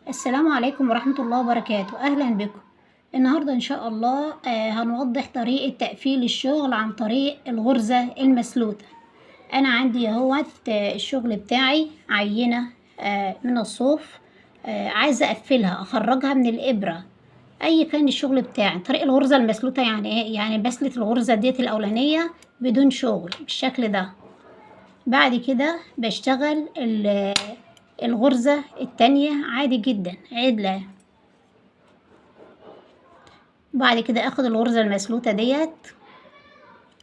السلام عليكم ورحمة الله وبركاته. أهلا بكم. النهاردة إن شاء الله هنوضح طريقة تقفيل الشغل عن طريق الغرزة المسلوتة. أنا عندي اهوت الشغل بتاعي عينة من الصوف، عايزة أقفلها، أخرجها من الإبرة أي كان الشغل بتاعي. طريق الغرزة المسلوتة يعني إيه؟ يعني بسلة الغرزة ديت الأولانية بدون شغل بالشكل ده. بعد كده بشتغل الغرزة التانية عادي جدا عدلة. بعد كده اخد الغرزة المسلوتة ديت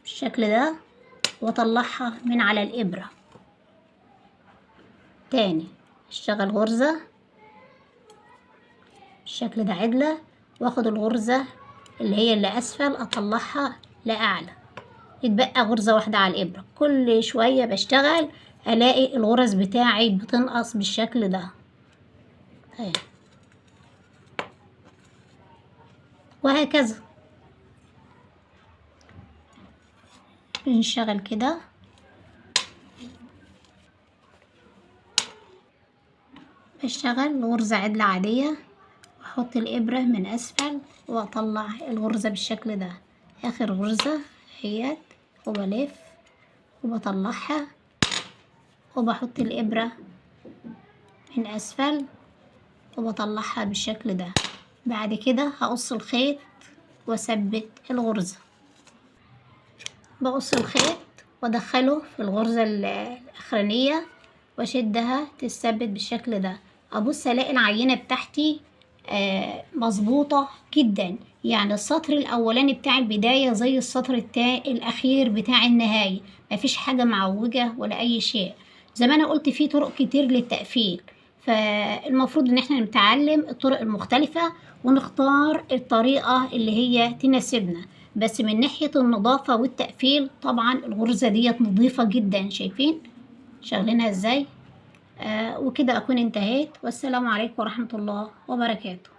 بالشكل ده واطلعها من على الابرة. تاني اشتغل غرزة بالشكل ده عدلة، واخد الغرزة اللي هي اللي اسفل اطلعها لاعلى، يتبقى غرزة واحدة على الابرة. كل شوية بشتغل الاقي الغرز بتاعي بتنقص بالشكل ده. طيب وهكذا بنشتغل كده. بشتغل غرزة عدلة عادية واحط الابرة من اسفل واطلع الغرزة بالشكل ده. اخر غرزة اهيت، وبلف وبطلعها وبحط الابرة من اسفل وبطلعها بالشكل ده. بعد كده هقص الخيط واثبت الغرزة. بقص الخيط وادخله في الغرزة الاخرانية واشدها تثبت بالشكل ده. ابص الاقي العينة بتاعتي مظبوطة جدا، يعني السطر الاولاني بتاع البداية زي السطر الاخير بتاع النهاية، مفيش حاجة معوجة ولا اي شيء. زي ما انا قلت في طرق كتير للتقفيل، فالمفروض ان احنا نتعلم الطرق المختلفة ونختار الطريقة اللي هي تناسبنا. بس من ناحية النظافة والتقفيل طبعا الغرزة ديت نظيفة جدا، شايفين شغلينها ازاي؟ وكده اكون انتهيت، والسلام عليكم ورحمة الله وبركاته.